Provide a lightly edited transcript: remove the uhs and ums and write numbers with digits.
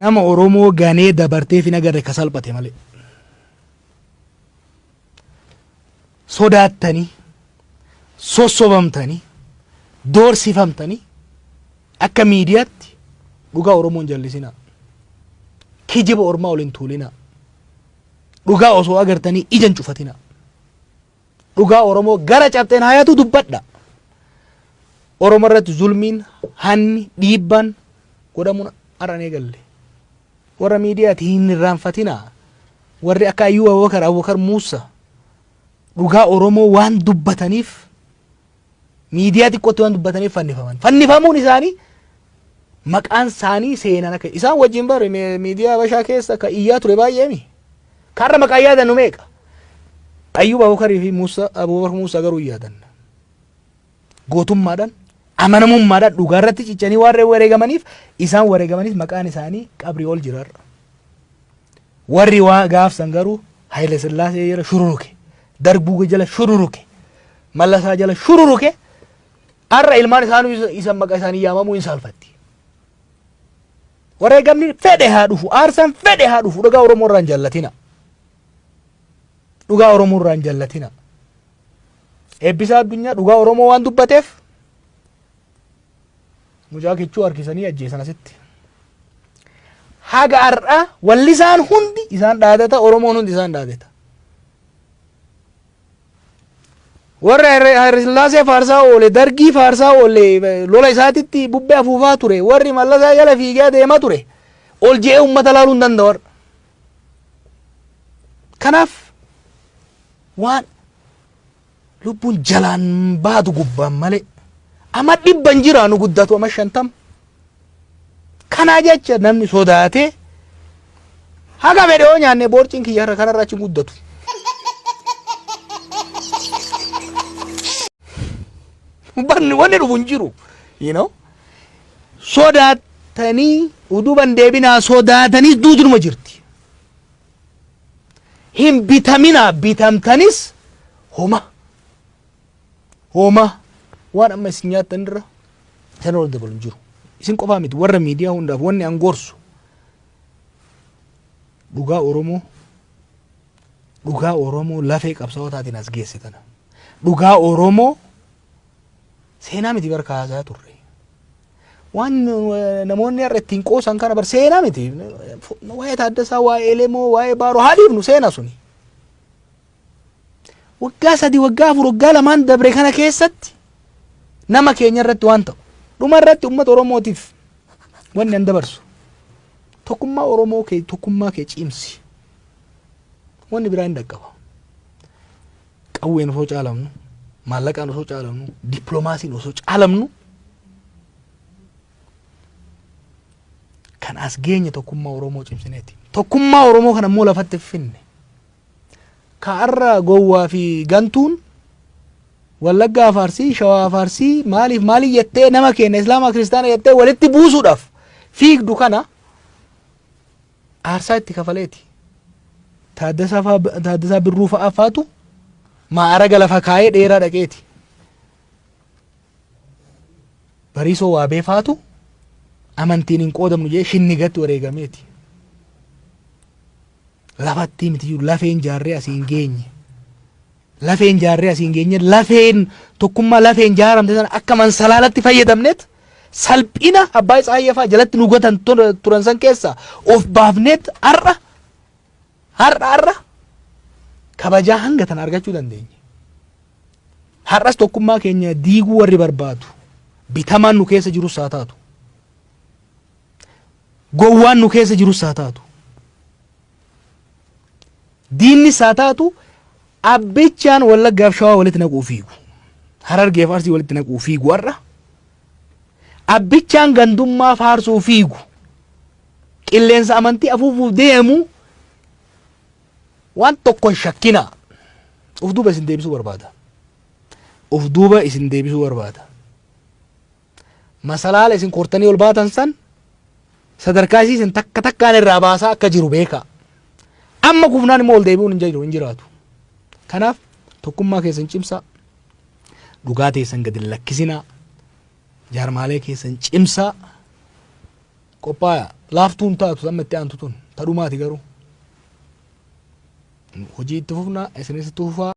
Nama Oromoo ganee dabarteef hin agarre ka salphate malee. Sodaattanii, sossobamtanii, doorsifamtanii akka miidiyaatti dhugaa Oromoo hin jallisinaa. Kijiba ormaa ol hin tuulinaa. Dhugaa osoo agartanii ija hin cufatinaa. Dhugaa Oromoo gara cabxeen haayatu dubbadha. Oromoo irratti zulmiin, hanni, dhiibbaan godhamuun har'a hin eegalle. Warra miidiyaati hin irraanfatinaa. Warri akka Ayyuu Abubakar, Abubakar Muussa dhugaa Oromoo waan dubbataniif miidiyaa xiqqootti waan dubbataniif fannifaman. Fannifamuun isaanii maqaan isaanii seenan akka isaan wajjin bare miidiyaa Habashaa keessa ka iyyaa ture baay'eemi. Karra maqaa yaadannu meeqa? Ayyuub Abukarii fi Muusaa Abubakar Muusaa garuu hin yaadanna. Gootummaadhaan amanamummaadhaan dhugaa irratti cichanii waan wareegamaniif isaan wareegamaniif maqaan isaanii qabrii ol jira har'a. Warri waa gaafsan garuu Haayile Sillaasee jala shururuke, Darbuu jala shururuke, Mallasaa jala shururuke har'a ilmaan isaanii isa maqaa isaanii yaamamuu hin saalfatti. Wareegamni fedhe haa dhufu, aarsaan fedhe haa dhufu, dhugaa Oromoo irraa hin jallatina. Dhugaa Oromoo irraa hin jallatina. Eebbisaa addunyaa dhugaa Oromoo waan dubbateef mucaa kichuu harkisanii ajjeesan asitti. Haga har'aa wallisaan hundi isaan dhaadata, Oromoon hundi isaan dhaadata. Warra Hayilasillaasee faarsaa oole, Dargii faarsaa oole, lola isaatitti bubbee afuufaa ture, warri Mallasaa jala fiigee adeemaa ture, ol je'ee uummata laaluu hin danda'u har'a. Kanaaf waan lubbuun jalaan baatu gubbaan malee ama dhibban jira nu guddatu ama 50. Kanaa jecha namni sodaatee haga fedhe yoo nyaanne boorciin kiyya har'a kanarra achi hin guddatu. Barni wanni dhufu hin jiru. You know? Sodaatanii uduban deebinaa sodaatanii duutunuma jirti. Hin bitaminaa bitamtanis homa. Homa waan amma isin nyaattan irra san ol dabalu hin jiru. Isin qofaa miti warra miidiyaa hundaaf wanni an gorsu dhugaa Oromoo dhugaa Oromoo lafee qabsaa'otaatiin as geesse tana. Dhugaa Oromoo seenaa miti bar kaasaa turre. Waan namoonni har'a ittiin qoosan kana bar seenaa miti. Waa'ee Taaddasaa, waa'ee Elemoo, waa'ee Baaroo haa dhiifnu seenaa suni. Waggaa 3, waggaa 4, waggaa 2n dabre kana keessatti nama keenya irratti waan ta'u. Dhuma irratti uummata Oromootiif wanni an dabarsu tokkummaa Oromoo kee tokkummaa kee cimsi. Wanni biraa hin dhaqqaba. Qawween osoo caalamnu, maallaqaan osoo caalamnu, dippiloomaasiin osoo caalamnu kan as geenye tokkummaa Oromoo cimsineeti. Tokkummaa Oromoo kana immoo lafatti finne. Ka har'a gowwaa fi gantuun Wallaggaa Faarsii, Shawaa Faarsii maaliif maaliif jettee nama keenya Islaamaa Kiristaana jettee walitti buusuudhaaf fiigdu kana aarsaa itti kafaleeti. Taaddasaa faa- Taaddasaa Birruu fa'aa faatu maa'araga lafa kaa'ee dheeraa dhaqeeti. Bariisoo Waabee faatu amantiin hin qoodamnu jedhee shinnigatti wareegameeti. Lafatti miti jiru lafeen jaarree asii hin geenye. Lafeen jaarree asii hin geenye lafeen tokkummaa lafeen jaaramte sana akka mansalaalatti fayyadamneet salphina abbaa Tsaayyee fa'aa jalatti nu gatan turan san keessaa of baafneet har'a har'a har'a kabajaa hanga tana argachuu dandeenye. Har'as tokkummaa keenya diiguu warri barbaadu bitamaan nu keessa jirus haa taatu. Gowwaan nu keessa jirus haa taatu. Diinnis haa taatu abbichaan Wallaggaaf Shawaa walitti naquu fiigu. Harargeef Arsii walitti naquu fiigu har'a. Abbichaan gandummaa faarsuu fiigu. Qilleensa amantii afuufuuf deemu waan tokko hin shakkinaa. Of duuba isin deebisuu barbaada. Of duuba isin deebisuu barbaada. Masalaala isin kortanii ol baatan san sadarkaa isii isin takka takkaan irraa baasaa akka jiru beekaa. Amma kufnaan immoo ol deebi'uun hin jiru hin jiraatu. Kanaaf tokkummaa keessan cimsaa. Dhugaa teessan gadi hin lakkisinaa. Jaarmaalee keessan cimsaa. Qophaa'aa, laaftuun taatu amma itti aantu tun tadhumaati, garuu hojii itti fufnaa, isinis itti fufaa.